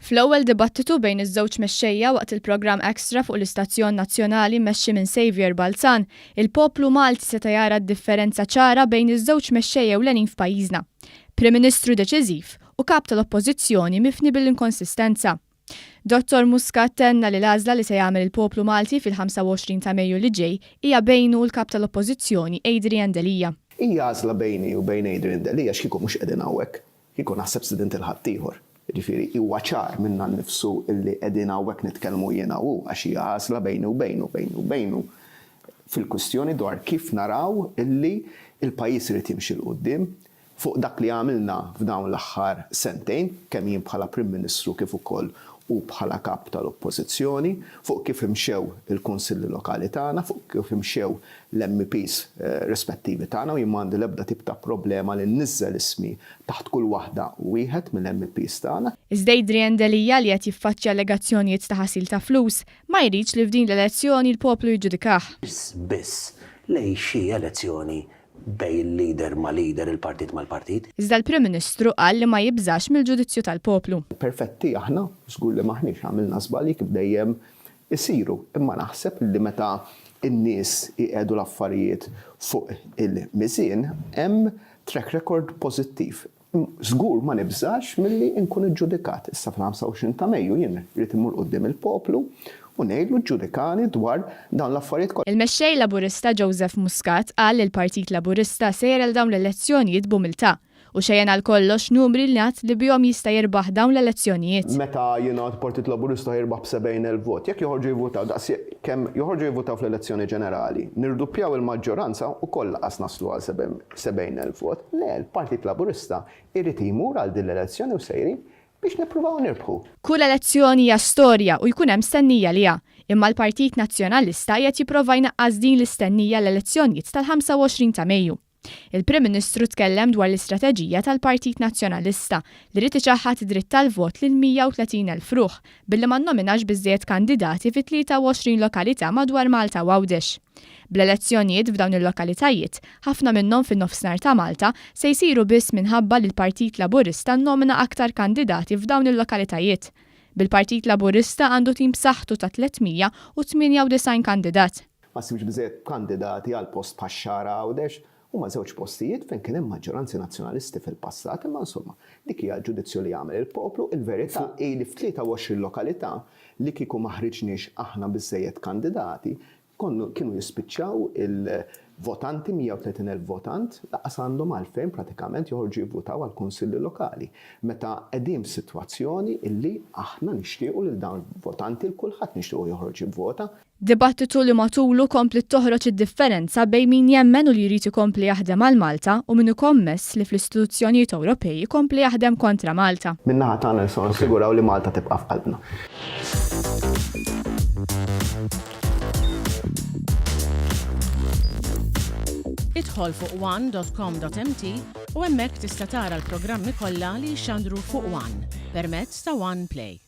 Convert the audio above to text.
Fl-ewwel dibattitu bejn iż-żewġ mexxejja waqt il-programm Extra fuq l-istazzjon nazzjonali mmexxi minn Saviour Balzan, il-poplu Malti seta' jara d-differenza ċara bejn iż-żewġ mexxejja ewlenin f'pajjiżna. Prim Ministru deċiżiv u Kap tal-Oppożizzjoni mifni bil-inkonsistenza. Dottor Muscat tenna li l-għażla li se jagħmel il-poplu Malti fil-25 ta' Mejju li ġej hija bejnu u l-Kap tal-Oppożizzjoni Adrian Delia. Hija għażla bejni u bejn Adrian Delia x'kieku mhux qegħdin hawnhekk. Kieku naħseb stidint 'il ħaddieħor. Jiġifieri huwa ċar minnha nnifsu illi qegħdin hawnhekk nitkellmu jiena u hu għax hija għażla bejni u bejnu, bejni u bejnu fil-kwistjoni dwar kif naraw illi l-pajjiż irid jimxi 'l quddiem fuq dak li għamilna f'dawn l-aħħar sentejn, kemm jien bħala Prim Ministru kif ukoll hu bħala Kap tal-Oppożizzjoni, fuq kif imxew il-Kunsilli Lokali tagħna, fuq kif imxew l-MEPs rispettivi tagħna u jien m'għandi l-ebda tip ta' problema li nniżżel ismi taħt kull waħda u wieħed mill-MEPs tagħna. Iżda Adrian Delia li qed jiffaċċja allegazzjonijiet ta' ħasil ta' flus, ma jridx li f'din l-elezzjoni l-poplu jiġġudikah. Biss biss lejn xi elezzjoni bejn il-leader ma' leader, il-partit mal-partit. Iżda l-Prim Ministru qal li ma jibżax mill-ġudizzju tal-poplu. Perfetti aħna? Żgur li m'aħniex, għamilna żbalji kif dejjem isiru, imma naħseb li meta n-nies iqiegħdu l-affarijiet fuq il-miżien hemm track record pożittiv. Żgur ma nibżax milli nkun iġġudikat. Issa fil-25 ta' Mejju jien rrid immur quddiem il-poplu u ngħidlu ġġudikani dwar dawn l-affarijiet kollha. Il-Mexxej Laburista Joseph Muscat qal li l-Partit Laburista sejjer għal dawn l-elezzjonijiet b'umiltà u xejjen għal kollox numri li ngħad li bihom jista' jirbaħ dawn l-elezzjonijiet. Meta jingħad Partit Laburista jirbaħ b'70,000 vot, jekk joħorġu jivvutaw daqs kemm joħorġu jivvutaw fl-elezzjoni ġenerali, nirduppjaw il-maġġoranza ukoll laqas naslu għal 70,000 vot. Le, il-Partit Laburista jrid jmur għal din l-elezzjoni u sejrin biex nippruvaw nirbħu. Kull elezzjoni hija storja u jkun hemm stennija għaliha, imma l-Partit Nazzjonalista qiegħed jipprova jnaqqas din l-istennija għall-elezzjonjiet tal-25 ta' Mejju. Il-Prim Ministru tkellem dwar l-istrateġija tal-Partit Nazzjonalista li ried iċaħħad id-dritt tal-vot lil 130,000 ruħ billi ma nnominax biżżejjed kandidati fi 23 lokalità madwar Malta u Għawdex. Bl-elezzjonijiet f'dawn il-lokalitajiet, ħafna minnhom fin-nofsinhar ta' Malta, se jsiru biss minħabba li l-Partit Laburista nnomina aktar kandidati f'dawn il-lokalitajiet. Bil-Partit Laburista għandu tim b'saħħtu ta' 398 kandidat. Ma ssibx biżżejjed kandidati għal post bħax-Xagħra Għawdex. Huma żewġ postijiet fejn kien hemm maġġoranzi Nazzjonalisti fil-passat, imma insomma, dik hija l-ġudizzju li jagħmel il-poplu. Il-verità hi li f'23 lokalità li kieku ma ħriġniex aħna biżżejjed kandidati, konnu kienu jispiċċaw il-votanti, 130,000 votant, lanqas għandhom għalfejn pratikament joħorġu jivvutaw għall-kunsilli lokali. Meta qegħdin f'sitwazzjoni illi aħna nixtiequ lil dawn il-votanti, 'l kulħadd nixtiequ joħroġ jivvota. Dibattitu li matulu kompliet toħroġ id-differenza bejn min jemmen u li jrid ikompli jaħdem għal Malta u min hu kommess li fl-istituzzjonijiet Ewropej ikompli jaħdem kontra Malta. Min-naħa tagħna nistgħu nassiguraw li Malta tibqa' f'qalbna. Idħol fuq one dot com dot mt u hemmhekk tista' tara l-programmi kollha li jixxandru fuq one permezz ta' One Play.